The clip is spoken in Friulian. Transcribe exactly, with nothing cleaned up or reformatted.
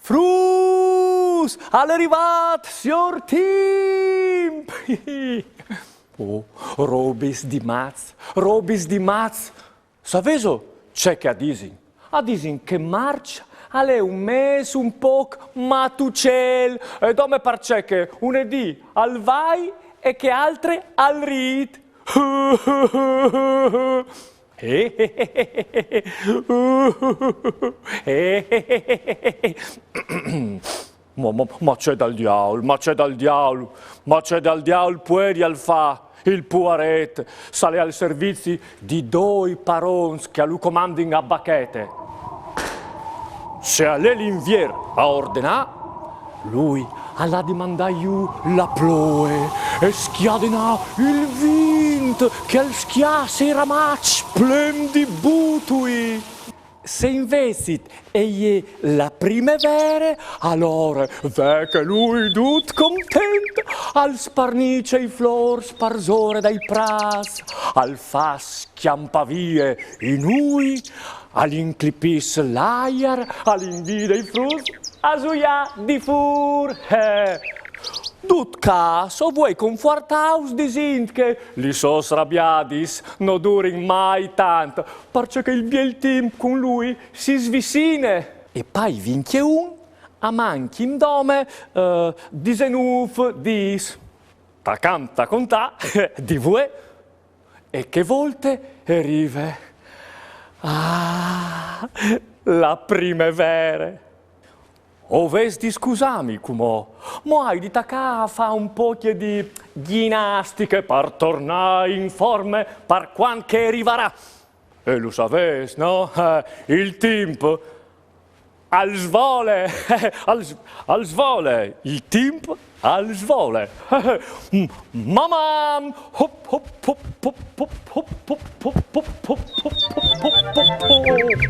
Fruts, al è rivât siôr Timp! Oh, robis di mats, robis di mats! Savêso ce che a disin? A disin che Març al è un mês un pôc matucel, e dome parcè che une dì al vai e chê altre al rît. Ma, ma, ma ce dal diaul, ma ce dal diaul, ma ce dal diaul puedial fâ il puaret, s'al è al servizi di doi parons che a lu comandin a bachete. Se al è l'Invier a ordenâ, lui al à di mandâ jù la ploie e scadenâ il vint che al scjasse i ramaçs plen di butui. Se invezit e je la primevere, alore ve che lui dut content al sparnice i flôrs parsore dai prâts, al fâs scjampâ vie i nûi, al inclipìs l'aiar, al invide i fruts a zuiâ di fûr. Eh. Dut câs, o vuei confuartâus disint che lis sôs rabiadis no durin mai tant, parcè che il biel timp cun lui si svicine. E pai vincjeun a mancjin dome, eh, disenûf dîs. Tacant a contâ, di vuê, e chê volte e rive. Ah, la primevere! O vês di scusâmi cumò, ma o ai di tacâ a fâ un pôc di gjinastiche par tornâ in forme par cuant che e rivarà. E lu savês, no? Eh, il timp al svole, al s-, al svole, il timp al svole. Mamam! Hop, hop, hop, hop.